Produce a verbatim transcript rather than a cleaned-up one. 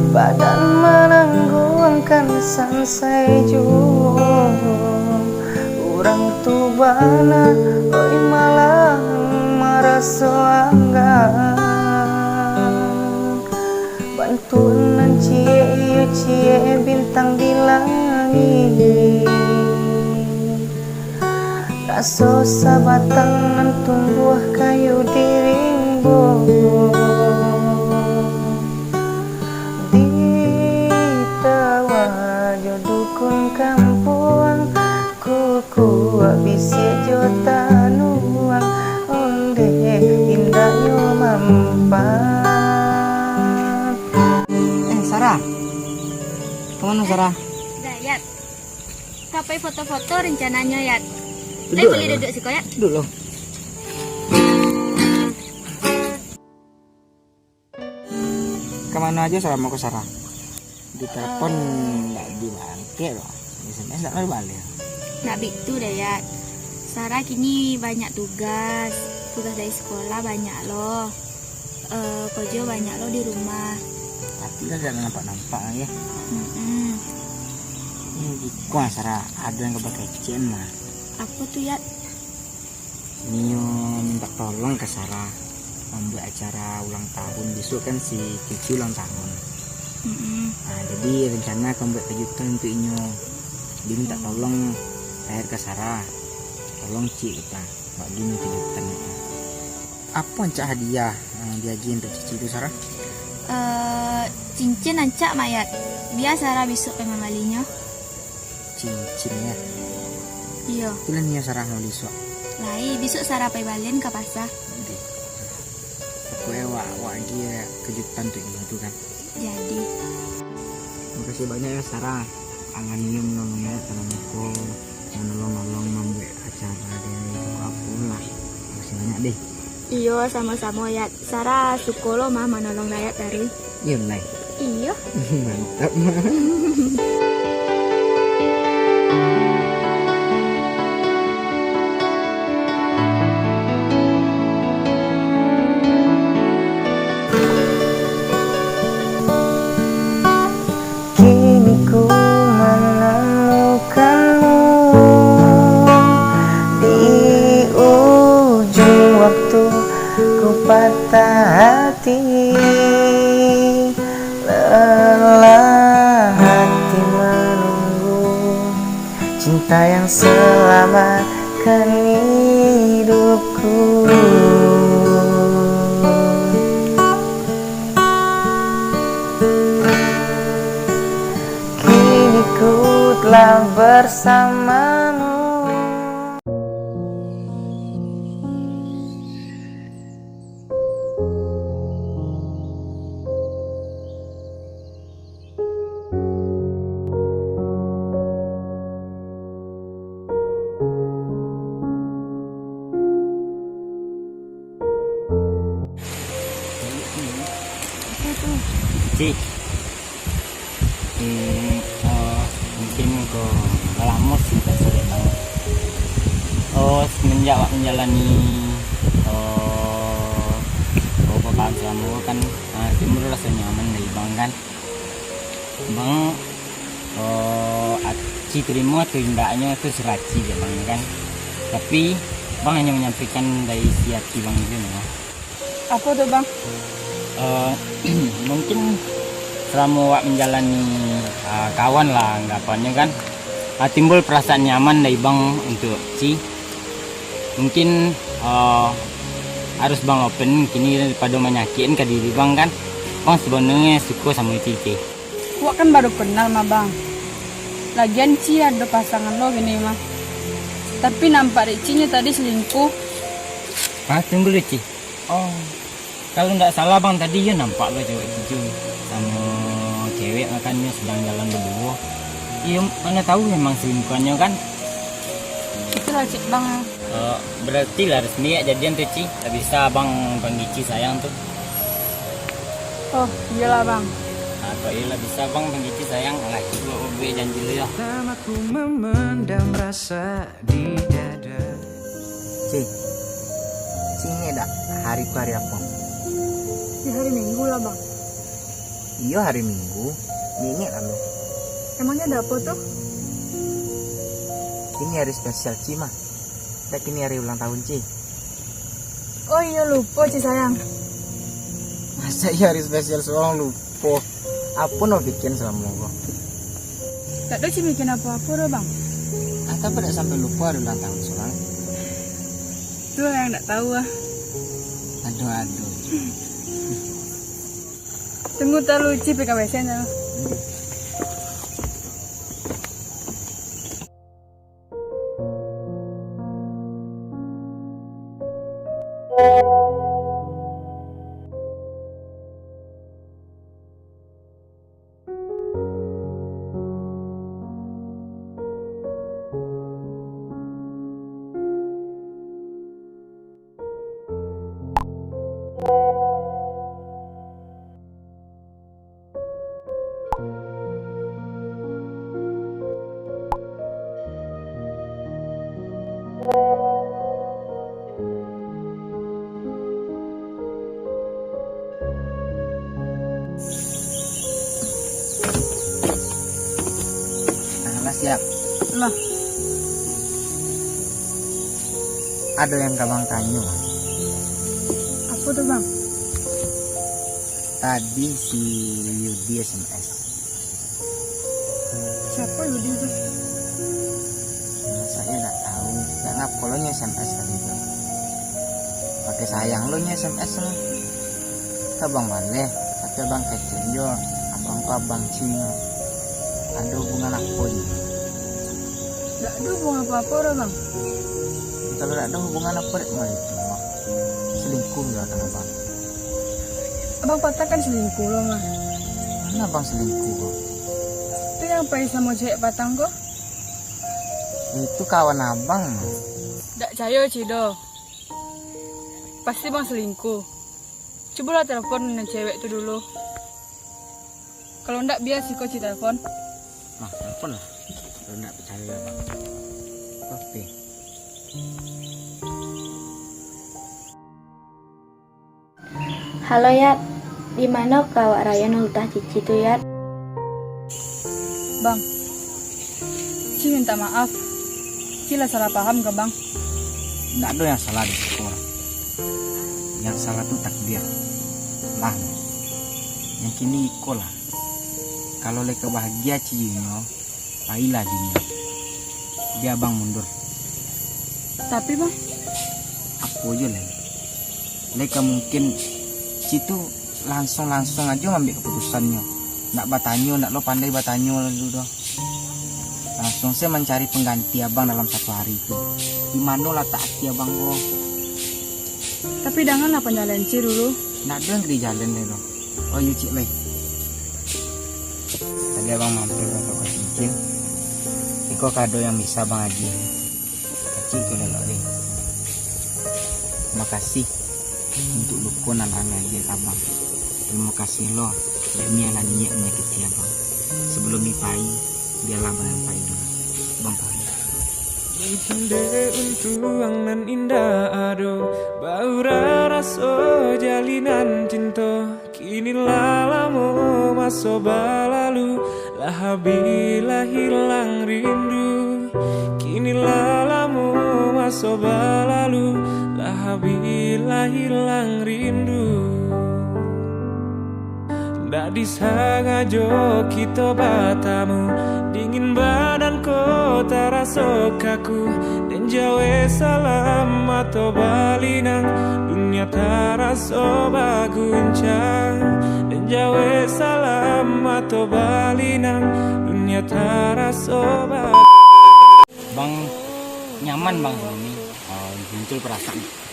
Badan manangguangkan sansai juo. Urang tu bana, oi malah maraso anggang. Bantuak nan ciek iyo ciek bintang di langik. Raso sabatang nan tumbuah kayu di rimbo. Ditawa jo dukun kampuang, kukuak bisiak jo tanuang, ondeh indaknyo mampan. Eh, Sarah. Kemana, Sarah? Dayat. Ka pai foto-foto rencananyo, Yat. Lai buliah duduak siko, Yat? Duduak lo. Kemana aja Sarah mau ke Sarah? Di telepon ndak dibatik lo. S M S ndak dibalas. Ndak bitu, Dayat. Sarah kini banyak tugas. Tugas dari sekolah banyak lo. Eh, karajo banyak lo di rumah. Tapi lah dak nampak-nampak lagi. Mm-mm. Ini giko, Sarah, ado yang ka bakecekan mah. Apo tu, Yat? Nio minta tolong ka Sarah mambuek acara ulang tahun. Besok kan si Cici ulang tahun. Mm-mm. Nah, jadi rencana ka mambuek kejutan untuk inyo. Dia minta tolong Dayat ka Sarah. Tolong, Cik, kata. Bagi nyo kejutan kata. Apo ancak hadiah yang diagiah untuk Cici tu, Sarah? Eh, cincin ancak, Mak Yat. Bia Sarah bisuak pai mambalinyo. Cincin, ya? Iyo. Itulah nio Sarah mau bisuak. Lai, bisuak Sarah pai balian ka pasa. Oke. Pokoknya wak, wak agiah kejutan tu inyo tu kan. Jadi. Makasih banyak ya, Sarah. Alanium nolong ya, tanam muko, nolong-nolong mambuek acara deh, apo lah. Makasih banyak deh. Iyo, samo-samo, Yat. Sarah suko lo mah manolong Dayat taruih. Iyo, Lai. Iyo. Mantap, mah. Kini ku menemukanmu di ujung waktu ku patah hati. Lelah hati menunggu cinta yang selamatkan hidupku. Kini ku telah bersamamu. Cik, hmm, eh, mungkin ko lamo sih tak sudah tahu. Oh, semenjak awak menjalani, oh, beberapa tahun selama kan, ah, timbul rasa nyaman dari bang kan. Bang, eh, aci terima atau indaknyo tu seraci je bang kan. Tapi bang hanya menyampaikan dari isi hati bang je nah. Apo tu, Bang? Eh, mungkin selama awak menjalani, eh, kawan lah anggapannyo kan, eh, timbul perasaan nyaman dari bang untuk Ci. Mungkin, eh, harus bang open kini daripada manyakitkan ka diri bang kan. Bang sebenarnya suko sama Ci, Ci. Wak kan baru kenal mah, Bang. Lagian Ci ado pasangan lo kini mah. Tapi nampak dek Ci nyo tadi selingkuh. Ah, tunggu dulu, Ci. Oh, kalau ndak salah bang tadi yo nampak lo cewek tu samo cewek makan nyo sedang jalan baduo. Iyo, mano tahu memang selingkuhannyo kan? Itulah cek bang. Eh, berarti lah resmi ya jadian tu, Ci. Lah bisa bang panggil Ci sayang tu. Oh, iyolah bang. Nah, kok iyolah bisa bang panggil Ci sayang, lah Ci buek janji lu yo. Lama ku memendam rasa di dada. Ci, Ci ingat dak hari tu hari apo? Di hari Minggu lah, Bang. Iyo, hari Minggu, nyek-nyek lalu. Emangnya ada apa tuh? Kini hari spesial Ci mah. Tak, kini hari ulang tahun Ci. Oh iyo, lupo Ci sayang. Masa iyo hari spesial surang lupo? Apo no bikin salamo ko? Tak do Ci bikin apo-apo doh, Bang. Ah, tapi dak sampai lupo hari ulang tahun surang. Tu lah yang dak tahu ah. Aduh, aduh. Tunggu talu Ci P K W C nyo. Nah, lah siap. Lah. Ado yang ka Abang tanyo. Apo tu, Bang? Tadi si Yudi S M S. Siapo Yudi tu? Masa iyo dak tahu? Dak ngapo lo nyo S M S tadi tu. Pakai sayang lo nyo S M S lo. Ka Abang baleh, tapi Abang kecek jo, Abang ko Abang Ci nyo. Ado hubungan apo jo? Dak ado hubungan apo-apo doh, Bang. Kalau dak ado hubungan apo dek mah itu, Bang? Selingkuh jo akang Abang. Abang Patang kan selingkuh lo mah. Mano Abang selingkuh ko? Tu yang pai samo cewek Patang ko. Itu kawan Abang mah. Dak cayo Ci doh. Pasti Bang selingkuh. Cubolah telepon nan cewek tu dulu. Kalau ndak, bia siko Ci telepon. Nah, telepon lah. Kalau ndak picayo, Bang. Oke. Halo, Yat. Di mano ka awak rayoan ultah Cici tu, Yat? Bang, Ci minta maaf. Ci lah salah paham ka Bang. Ndak ado yang salah di siko. Yang salah tu takdir. Lah, yang kini iko lah. Kalau lai ka bahagia Ci jo inyo, pailah jo inyo. Bia Abang mundur. Tapi, Bang? Apo jo lai. Lai ka mungkin Ci tu lansuang-lansuang ajo maambiak kaputusannyo. Ndak batanyo, ndak lo pandai batanyo dulu doh. Lansuang se mancari pangganti Abang dalam satu hari tu. Di mano latak ati Abang ko? Tapi janganlah panyalahan Ci dulu. Ndak ado yang ka dijalan lai doh. Oh iyo, Cik, lai. Tadi Abang mampir ka toko cincin. Iko kado yang bisa Abang agiah. Kecik tu elok deh. Terima kasih untuk luko nan lah Abang agiah ka Abang. Terima kasih lo, dek Mia lah niat manyakiti Abang. Sebelum Mia pai, bialah Abang yang pai dulu. Abang pamit. Mungkin dek untuang nan indak ado, baurah raso jalinan cinto. Kini lah lamo maso balalu, lah abih lah hilang rindu. Kini lah lamo maso balalu, lah abih lah hilang rindu. Ndak disangajo kito batamu, dingin badan ko taraso kaku. Den jawek salam mato balinang, dunia taraso baguncang. Den jawek salam mato balinang, dunia taraso ba- Bang, nyaman Bang siko? Oh, muncul perasaan.